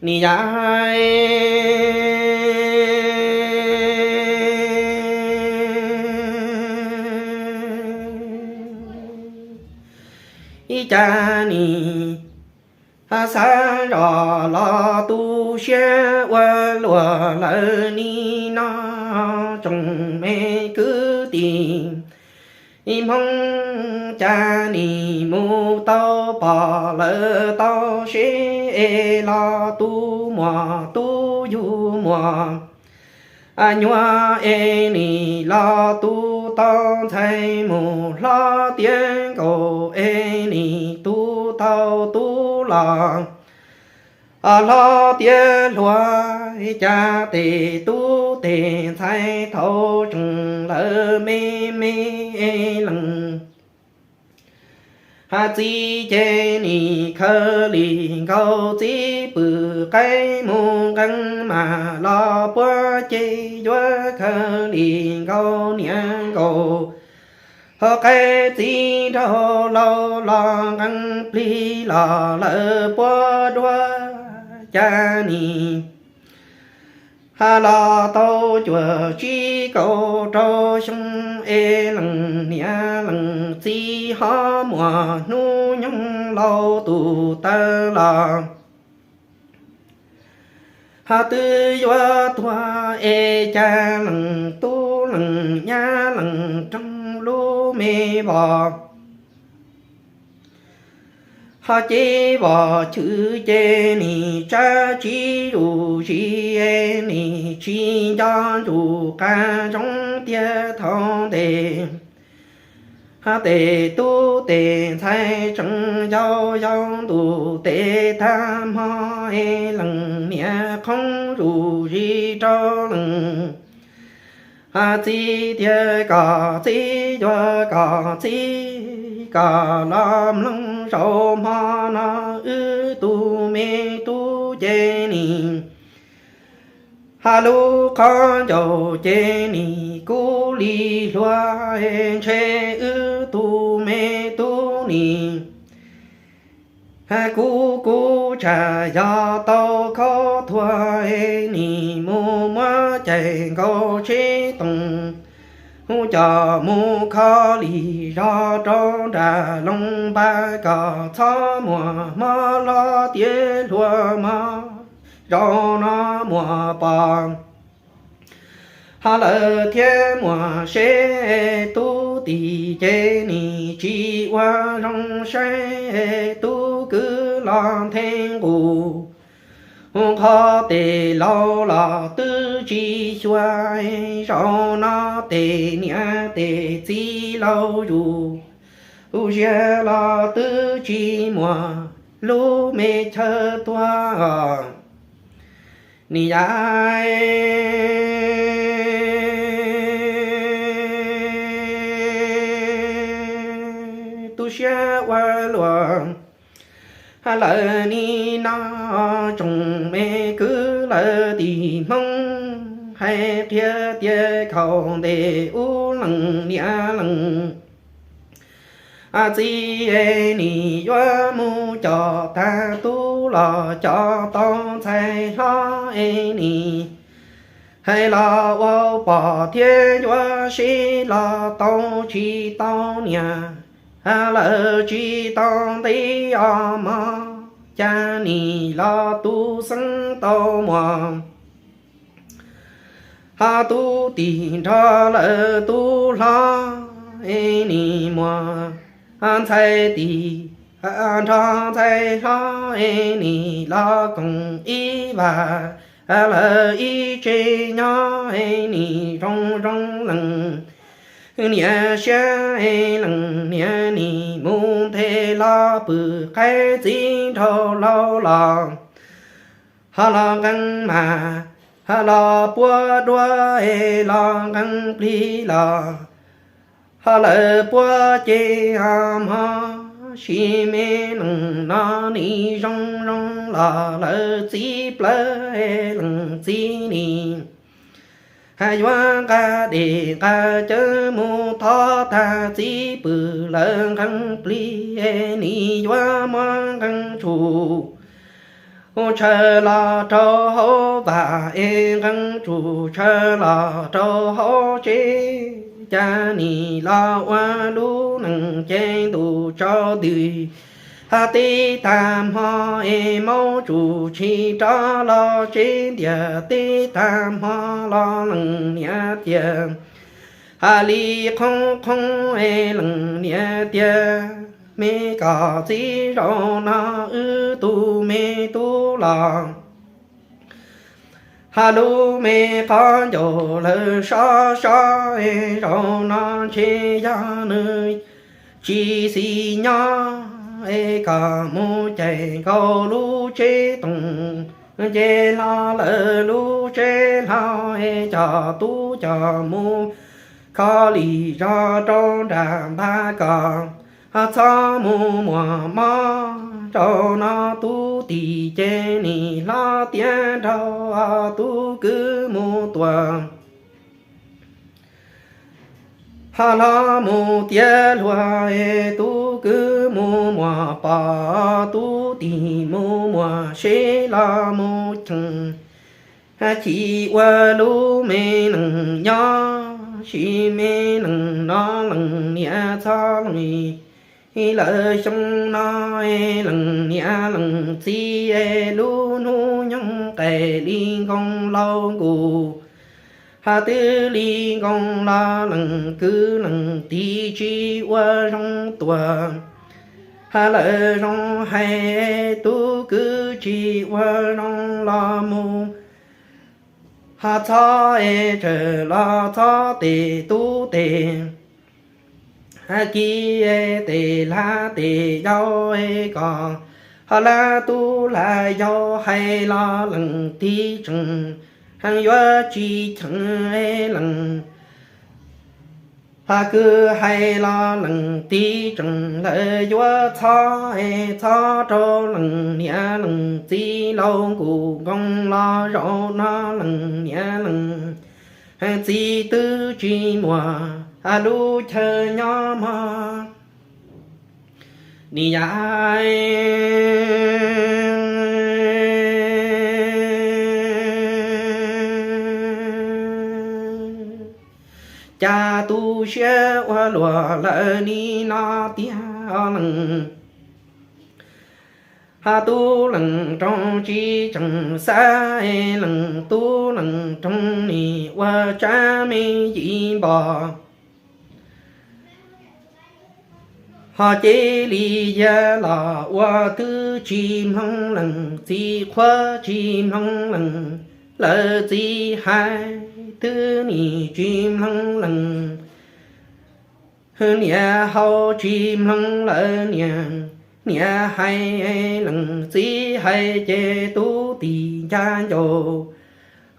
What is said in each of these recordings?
Nim yav ib cas nim xav zoj los tu siab ua luaj lawm nim no tsoom me kwv tij. Ib hmoob cas nim mus tau pom lawm tau seb es los tu muam tu yug muam nyuam es nim los tu tau ntxhais mus hlob tiav nkaus es nim tu tau tub los hlob tiav hluas. Cas tes tub tes ntxhais thaum tseem lawv me me lees, txiv ces nim khaws li nkaus txiv pwm qaib mus nqee mas los puab ces yuav khaws li nkaus niam nkaus ho qaib txiv nraug laus los nqee plig los lawv puab duab. Cas nim ha los tau cuaj tsib kaum rau xyoo es lees niam lees txiv ho muaj hnub nyoog laus tus taw los ho twb yuav tuag es cas lees tub lees nyab lees roog lub me vos ho ces vos chwv ces nim tsab tsis zuj zi es nim tsis nco ntsuj qab zoo tiag thaum ntes. Tes tub tes ntxhais tseem yau yau ntuj tes tag hmo es lees niam qhoob zuj zi rau lees txiv tias kom txiv yuav kom txiv kom los mloog zaum hmo no wb tus me tub ces nim ha lub qhov ncauj ces nim kub li hluas ntshe wb tus me tub nim kub kub tsam yog tau khaub thuas nim mus muab cais nkaus tsheb toos hu coj mus kho li zog rau nram loos npab kom txhob muaj hmo hlob tiav hluas mog zaum no muaj pom ho lawm thiab muaj seb tub tim ces nim tsis ua zoo saib tub kwv los nthe nqus qhov tes laus los twb tsis xyuas zaum no tes niam tes txiv laus zus tus ziag los twb tsis muaj lub me chaw tuag. Nim yav tu siab ua luaj lawm nim no tsoom me kwv lawv tim Hmoob hais qhia tias khaum ntes ub lees niam lees txiv es nim yuav mus coj tag tub los coj tau ntxhais hlob es nim hais los ua pom thiab yuav sib los tau tsis tau niam lawm tsis tau ntev os mog. Cas nim los tu xeeb tau muaj ho tub tim nrog lawv tub hlob es nim muaj ntxhais tim nrog ntxhais hlob es nim los koom ib vas lawv ib tse nyob es nim zoo zoo lees niam siab es lees niam nim mus nthe los pw qaib txiv nraug laus los ho los nqee mas ho los puab duab es los nqee plig los ho lawv puab ces ho mog sis me nees no nim zoo zoo los lawv txiv plawv es lees txiv nim hais yuav nqa dej nqa cawv mus thov tag txiv pw lawv nqee plig es nim yuav muab nqee tshum Tshaw los rau hauv vaj es nqee tsuj tshaw los rau hauv tsev, cas nim los ua lub neej ces ntuj tsaus ntuj, tib tag hmo es maub tsuj tshis rov los tsev ntiag, tib tag hmo los leej niam tias, ha li qhoob qhoob es leej niam tias, me koj txiv, zaum no wb tug me tub los ha lub me qhov ncauj lawm sov sov, zaum no ntshe yog nws tsis xis nyob es kom mus caij nkaus lub tsev tooj, ces hlo lawm lub tsev hlau es coj tub coj mus kho li zog rau nram npab, kom txhob mus muaj mob. Zaum no tub tim ces nim hlob tiav nraug, tub kwv mus tua ho hlob mus tiav hluas, tub kwv mus muaj poj, tub tim mus muaj sev los mus cheem, chim ua lub me neej nyob, sim me neej no leej niam txhob leej, lawm xyoo no leej niam leej txiv lub hnub nyoog qaim li nkoos laus nkus, ha twb li nkoos los leej kwv leej tij tsis ua zoo tuaj, ha lawm zoo hais tub kwv tsis ua zoo los mus, ha txhob es tsawg los txhob tes tub tes, ha kis tes hlab tes yau es kom ho hlab tub hlab yau, hais los leej tij tseem heev yuav tsis cheem leej, ha kwv hais los leej tij tseem lawm yuav txhob es txhob rau leej niam leej txiv laus nkus nkoos los zaum no leej niam leej txiv twb tsis muaj lub chaw nyob mog. Ni yam cas tu siab ua luaj lawm nim no tiag leej, ha tub leej roog tsis tseem xav leej, tub leej roog nim ua tsab me yim npog, ho cia li yag los ua twb tsis mloog leej txiv qhuab, tsis mloog leej lawv txiv hais, twb nim tsis mloog leej niam haus, tsis mloog lawv niam, niam hais leej txiv hais ces tub tim ncaj ncaus,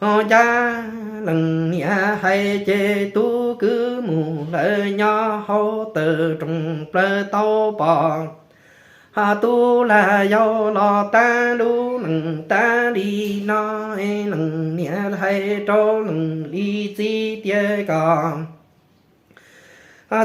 ho ncaj leej niam hais ces tub kwv mus lawm nyob hauv tawm rooj plaws tau pom, ha tub hlab yau los tab lub neej tab li no, leej niam hais rau leej li txiv tias kom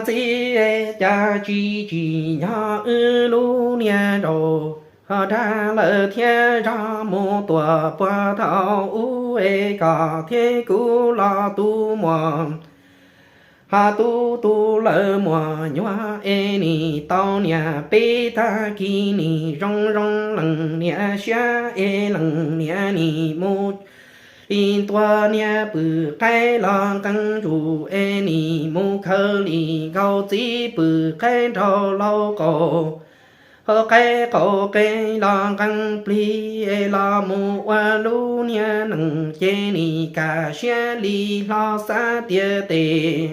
txiv, cas tsis tsim nyog wb lub niag zaum, ho dag lawm thiab zog mus tuaj puag thaum ub es kom thiab kuv los tu muaj, ha tub tu lawv muaj nyuag es nim tau niam, peb tag kis nim zoo zoo leej niam siab es leej niam nim mus li ntua niag pwm qaib los nqee ntsuj es nim mus khaws li nkaus txiv pwm qaib nraug laus qaum, ho qaib qaum qe los nqee plig es los mus ua lub niag neej ces nim kaj siab li hlo xav tias tes,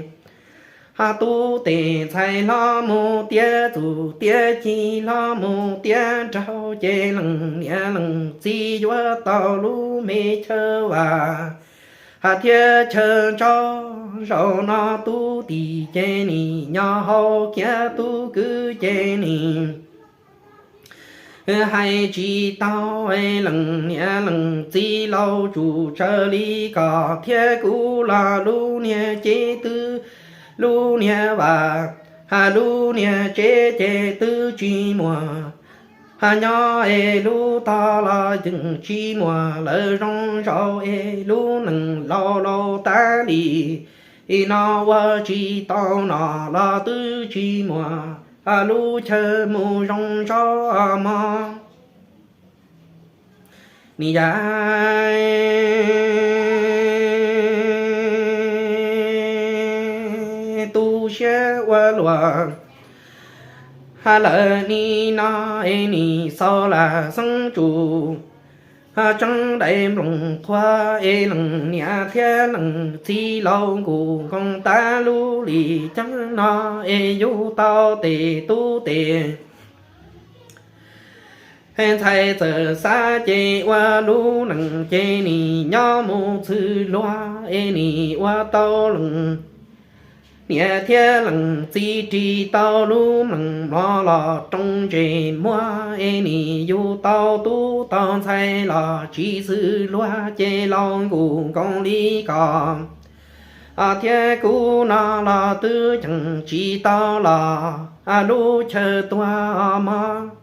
ha tub tes ntxhais hlob mus tiav txuj tiav ci hlob mus tiav nraug ces leej niam leej txiv yuav tau lub me chaw vam, ha thiab chaw ntso. Zaum no tub tim ces nim nyob hauv kiab, tub kwv ces nim hais tsis tau, leej niam leej txiv laus tsuj tsawv li kom thiab kuv los lub niag cev twb, lub niag vam, ha lub niag tsev ces twb tsis muaj Nyob es lub tog los yeej tsis muaj lawv zoo zaus es lub neej laus laus tas li, no ua tsis tau no los twb tsis muaj lub chaw mus zoo zaus mog. Ni yam tu siab ua luaj, ha lawm ni no es nim xaus lam xeeb tsuj, ha tseeb daim nplooj qhuav es leej niam thiab leej txiv laus nkuj nkoos tas lub lim ceeb no es yug tau tes tub tes ntxhais txawm xav ces ua lub neej ces nim nyob mus txwj luag es nim ua tau leej niam thiab leej txiv ris tau lub mloog mlov los roos ntses muag es nim yug tau tub tau ntxhais los tsis txwj luag ces laus nkuj nkoos li koj thiab kuv no los twb cheem tsis tau los lub chaw tuag mog.